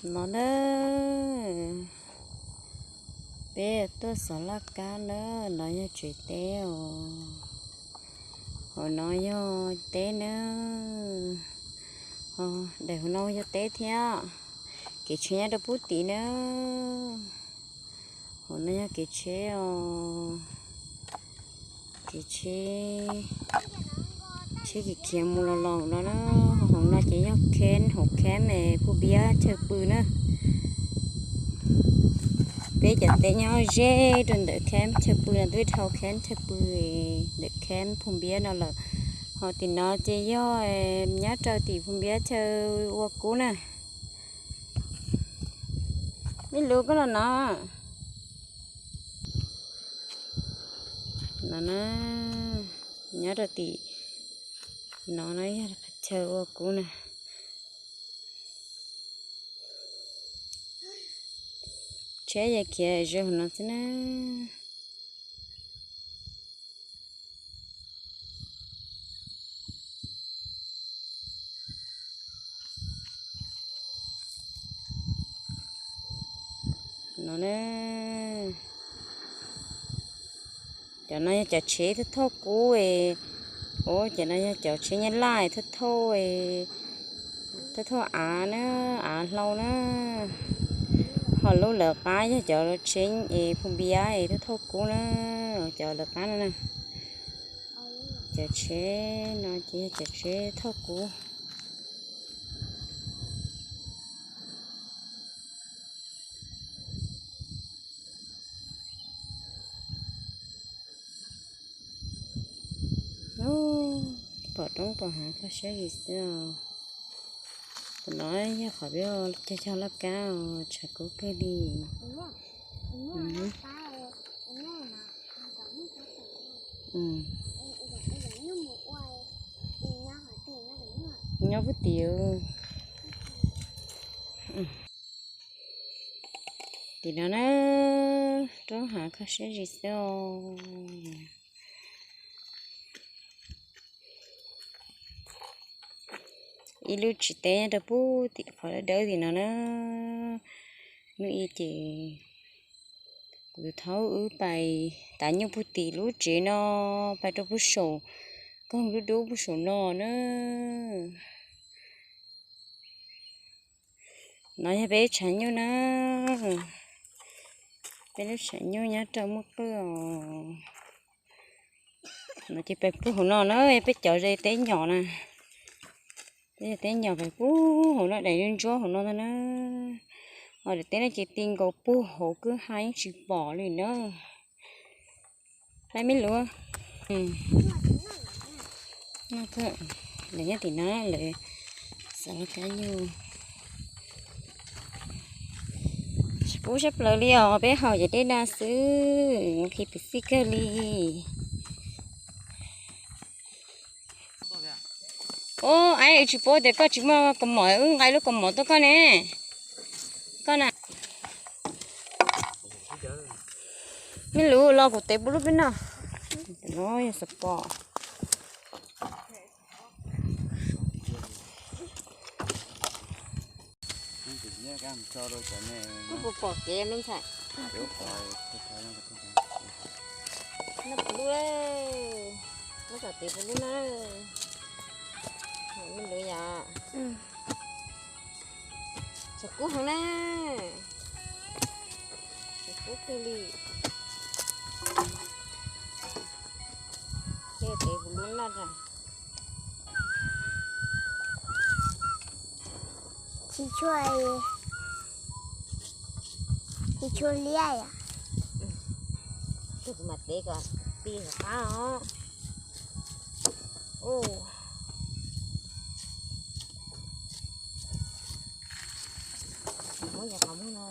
No na, peb tuaj xov laj kab na, no yog tsev teb os. Hauv no yog teb na, daim hauv no yog teb thiab. Kev tsheb nyob rau pub tim na. Hauv no yog kev tsheb os. Kev tsheb, tsheb khiav khiav mus los los no na. Hauv no ces yog kheeb, hauv kheeb es Phu Npiab chaw pw na. Peb cov teb nyob ze rau ntawm kheeb chaw pw no, twb dhau kheeb chaw pw ntawm kheeb Phu Npiab no lawm. Ho tim no ces yog nyob rau tim Phu Npiab chaw ua kub na. Me lus koj los no. No na, nyob rau tim no na yog qhov chaw ua kub na. Tsheb yeej khiav ze hauv no xwb na. No na, cov no yog cov tsheb thauj thauj kub, ua cov no yog cov tsheb nyab laj thauj thauj, thauj thauj av na, av hlau na. Ho lub lawv qab yog cov tsheb es Phu Npiab es thauj thauj kub na, cov lawv qab no na. Cov tsheb no ces yog cov tsheb thauj kub. Pom roob pom hav kho siab zim xwb os. Qhov no yog qhov peb cog cog laj kab os, tshav kub kawg li. Nyob pub tim. Tim no na, roob hav kho siab zim xwb os. Ib lub tsev teb nyob rau pub tim qhov dawb dawb tim no na. Hnub ib ces kuv tus thaub wb pais tav nyuj pug tim lub tsev no, pais rau pug saum, koog dub dub pug saum no na. No yog peb lub tshav nyuj na, peb lub tshav nyuj nyob rau muaj qwj os. No ces pais pug hauv no na, peb cov ze teb nyom na. Peb cov teb nyom pais pug hauv no, daim ntsuab hauv no ntag na. Ho daim teb no ces ti nkaus pug hauv kwj ha yeej tsis pom li na. Peb me lus, lawv nyob tim no lawv xav los kab nyuj. Tsis pub sab plaws li os, peb haus cov dej daj xwb, qhi pes xij kawg li. Ub, aib, tsis paub tias koj tsis muaj kaus mom, wb nqa lub kaus mom tuaj koj ne. Koj na. Me lus los kuv tev pub lub peb noj. No yog xav pom. Kuj puas pom kev me ntxhais. Noj puas lub, noj kom tev puas lub na. Me lus yom. Tshav kub heev na. Tshav kub kawg li. Thiaj tev puas lub noj ra. Tsis tshua, tsis tshua liab yom. Tus kuv mam tev kom ti hauv qab os. Muab cov qhov muag no.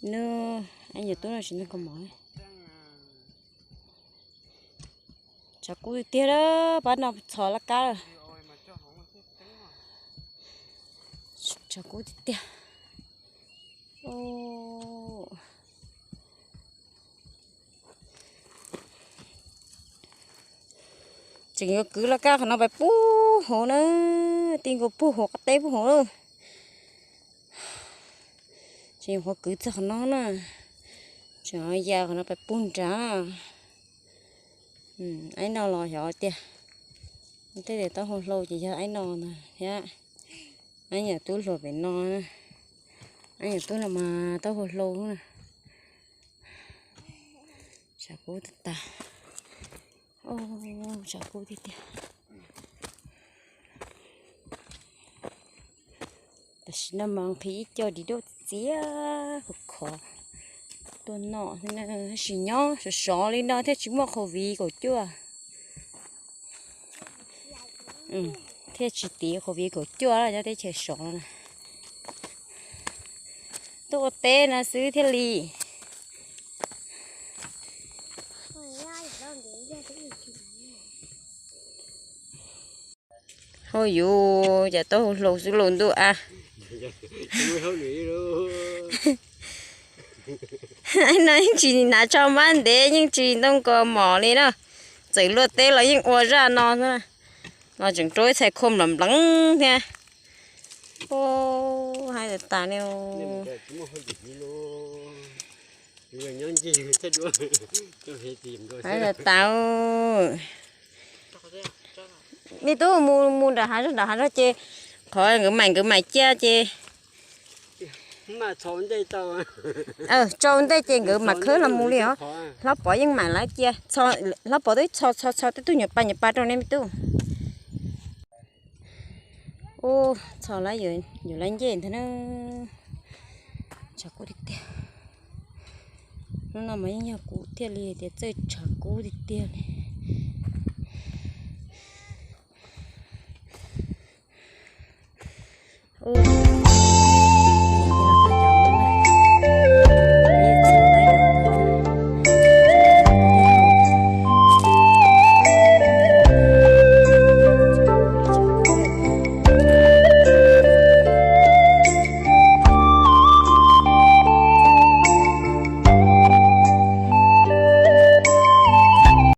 Nws, ab nyuam tub no tsis ntog kaus mom. Tshav kub tiag tiag, pab no txhos laj kab lawm. Tshav kub tiag tiag. Tseem yuav kwv laj kab qhov no pais puag hauv na, ti nkaus puag hauv qab teb puag hauv lawm. Tseem yuav qhuav kwv txog qhov no na, tseem ya qhov no pais puag nrad. Aib no los xyov tiag, tej tias taub hau hlau ces yog aib no ntag thiab. Aib nyuam tub hluas pem no, aib nyuam tub no mas taub hau hlau na. Tshav kub tag tas, tshav kub tiag tiag. Tam sim no mas nqhis ib co ris duaj txias khov khov tuaj noj, tab sis nyob sov sov li no thiaj tsis muaj COVID kaum cuaj, thiaj tsis tiv COVID kaum cuaj nyob teb chaws sov no na. Tuaj ua teb no xwb thiaj li. Hauj yuv, cas taub hau hlau xwb lauj ntuj a. No yeej tsis hnav tsho mab ntev, yeej tsis ntoo kaus mom li na. Txawm luaj teb los yeej ua zaj no xwb. Los tseem rau ib txhais khau nplev nplev thiab. Haib tas tas li. Haib tas tas. Me tub mus, mus nram hav zog, nram hav zog ces qhov nkawd maim, nkawd maim cia ces tso ua ntej ces nkawd mam khawb los mus li os. Hlob Pov yeej maim lawv cia, Hlob Pov twb txho txho txho tej tug nyuam pas nyuam pas rau nej me tub. Ub, txho lawv yuav lawv ncej ntag na. Tshav kub tiag tiag. Hnub no mas yeej yog kuv thiaj li tias txawj tshav kub tiag tiag li. Ub.